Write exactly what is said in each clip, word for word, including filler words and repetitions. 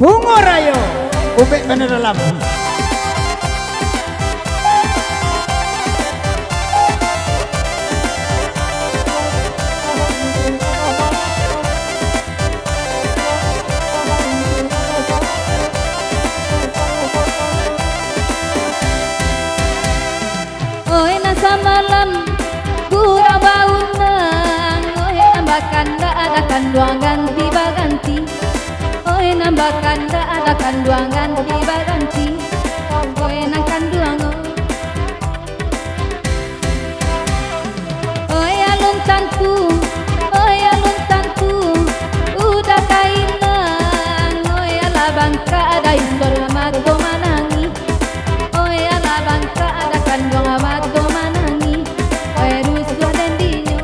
Bungo Rayo, ubek bana dalam. Oi, nan samalam gurau baundang, oi, nan bakandak ado kanduang ganti baganti. Oi, nan bakandak ado kanduang ganti baganti. Oi, nan kanduang, oi. Oi, alun tantu, oi, alun tantu, udah kailang, oi, alah bangkak dai sudah mato manangih. Oi, alah bangkak ado kanduang mato manangih, oi, rusuah den dinyo.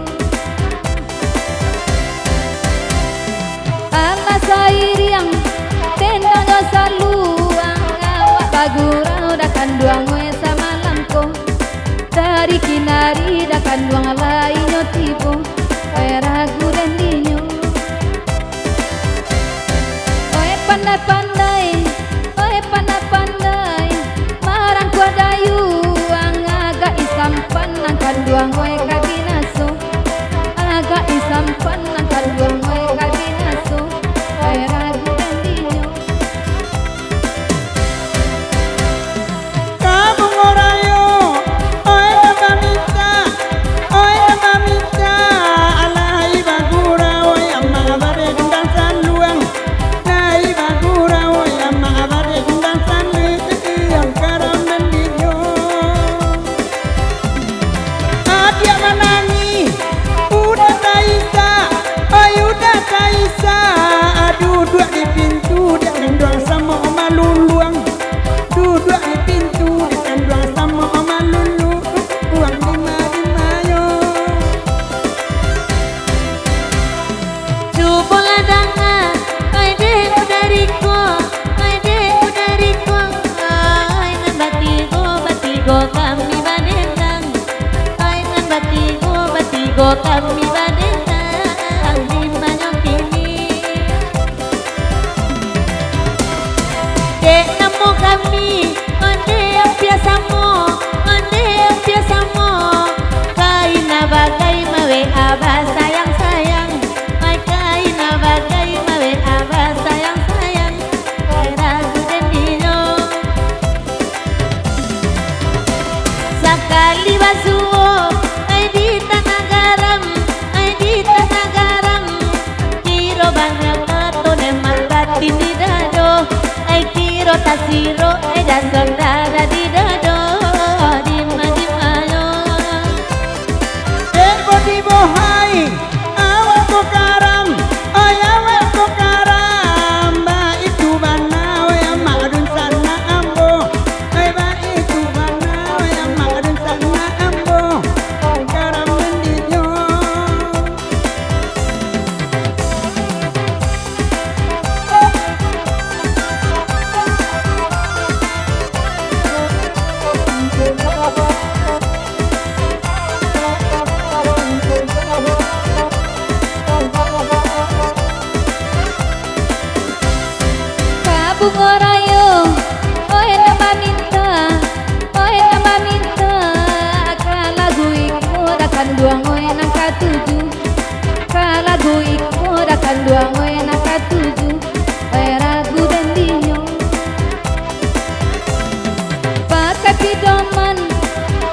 Alah sairiang, tendangnyo saluang, awak bagurau dah kanduang, oi, samalam ko. Dari kinari dah kanduang lai nyo tibo, oi, ragu den dinyo. Oi, pandai-pandai, oi, pandai-pandai, marangkuah dayuang, agak isampan nan kanduang, oi, ka binaso. Agak isampan nan kanduang, oi, ka binaso, oi, ragu den dinyo. Ka Bungo Rayo, oi, nan mamintak, oi, nan mamintak, alai bagurau, oi, amak badendang saluang. Lai bagurau, oi, amak badendang saluang, karam den dinyo. Adiak manangih, udah taisak, oi, udah taisak, duduak di pintu, diak kanduang samo maluluang. Duduak di pintu, diak kanduang samo maluluang, dima-dimanyo. Cubolah danga, oi, dek udah riko, oi, dek udah riko, oi, nan batigo, batigo kami badendang, oi, nan batigo, batigo kami badendang, dimanyo kini. Dek namo kami, ondeh ampia samo, ondeh ampia samo. Kaina bagai mawek abah sayang-sayang. Ai kaina bagai mawek abah sayang-sayang. Ai ragu den dinyo. Sakali basuo, ai di tanah garam, ai di tanah garam. Kiro bana kato nan mambatin di dado, ai kiro tasiro, ai dason darah di dado, dima-dimanyo. Dek bodi bohai, awak ko karam, oi awak ko karam, baitu bana, oi amak dunsanak ambo, oi baitu bana, oi amak dunsanak ambo, oi karam mandinyo. Ka bungo rayo, oi nan maminta, oi nan maminta, ka lagu iko dah kanduang, oi nan katuju. Ka lagu iko dah kanduang, oi nan katuju, oi ragu den dinyo. Pakai pidoman,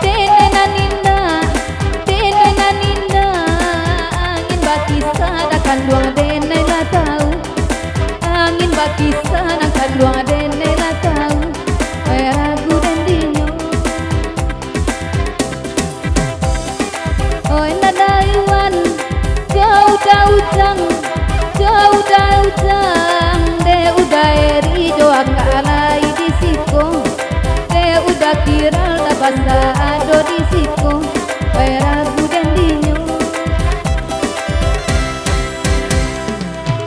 denai nan indak, denai nan indak, angin bakisa dah kanduang denai lah tahu. Angin bakisa nan kanduang denai lah tahu, oi ragu den dinyo. Oi nan dayuan, jo udah ujang, jo udah ujang, dek udah eri jo akak lai di siko, dek udah kiral dah basa ado di siko, oi ragu den dinyo.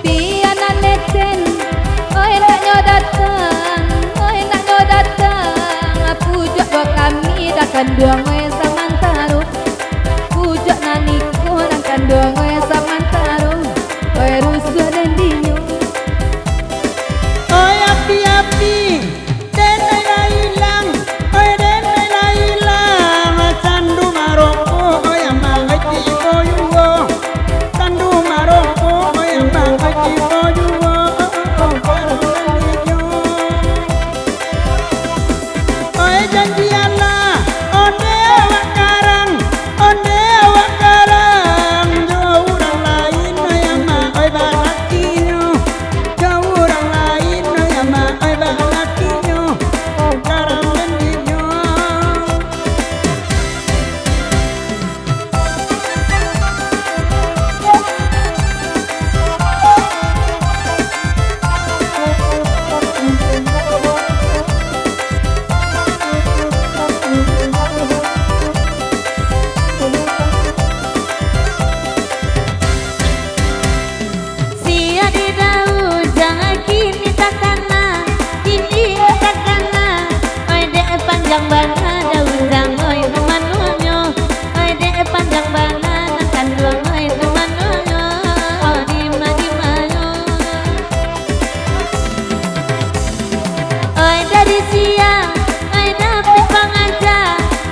Pian nan neten, oi nak nyo datang, oi nak nyo datang, pujuak buah kami dah kanduang, oi samantaro. Pujuak nan iko nan kanduang, oi samantaro, oi rusuah den dinyo. Oi Panjang bana daun jangoi tu manuahnyo, oi dek panjang bana nan kanduang oi tu manuahnyo, oi dima-dimanyo. Oi dari sia, oi dapek pangaja,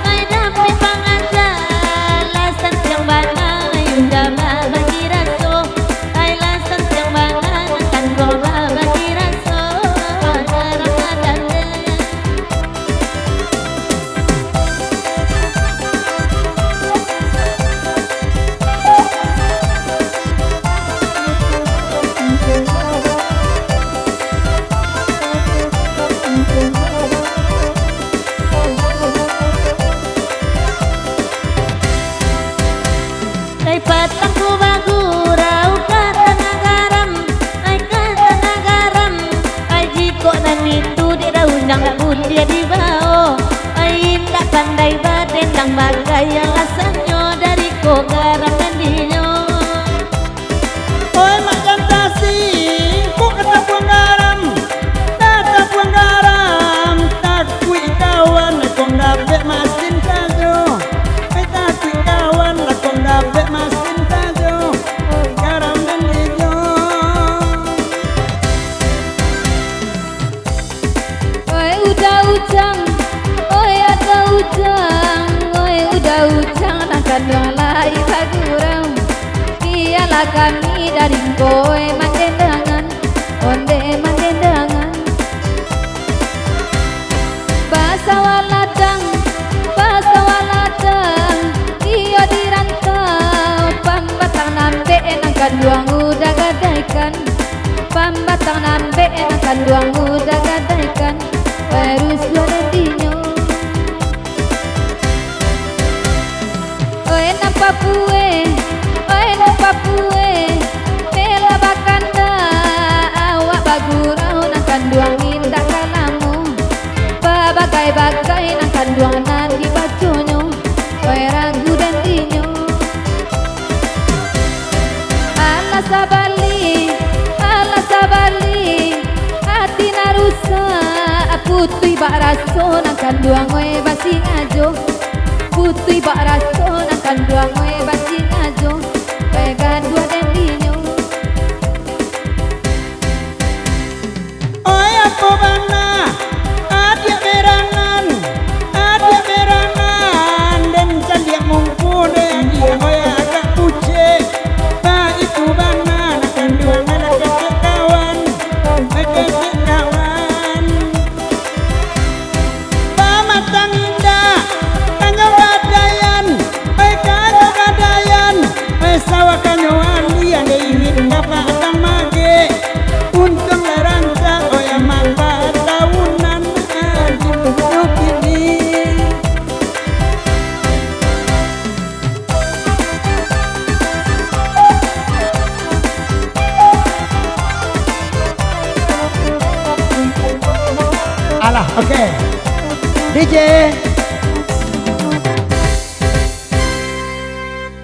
oi dapek pangaja, lah santiang bana, oi uda babagi raso, oi lah santiang bana, nan kanduang babagi raso, oi Ramadan dek. Ai patang ko bagurau ka tanah garam, ai ka tanah garam, ai jikok nan itu dek daun nan putiah dibao, ai indak pandai badendang bagai alasannyo dari ko garam nan dinyo. Oi Mak Jan Tasi, kok ka tabuang garam, ka tabuang garam, takuik kawan, kok dapek masin sajo. Ai takuik kawan, lah kok dapek masin sajo, garam den ijo. Oi uda ujang, oi uda ujang, oi uda ujang, nan kanduang lai bagurau. Bialah kami dari ko, oi mandendangan, onde mandendangan. Basawah ladang, basawah ladang, iyo di rantau, pambatang nambek nan kanduang uda gadaikan, pambatang nambek nan kanduang uda gadaikan, baru sudah dinyo. Oi nan papue, oi nan papue, bela bakandak, awak bagurau nan kanduang indak ka lamo, babagai-bagai nan kanduang nan dibaconyo, oi ragu dan dinyo. Alah sabali, alah sabali, ati nan rusak, putuih bak raso nan kanduang, oi basingajo. Putuih bak raso nan kanduang, oi basingajo, oi gaduah dan dinyo. Oi apo bana, adiak berangan, adiak berangan, den caliak mungku dek adiak, oi agak pucek. Baitu bana, nan kanduang alah kecek kawan, oi kecek kawan. Pamatang indak, kanyo gadaian, oi kanyo gadaian, oi sawah kanyo alian, dek irit ka padang magek. Untuang lah rancak, oi amak batahunan, adi mudo kini. Alah, oke. D J.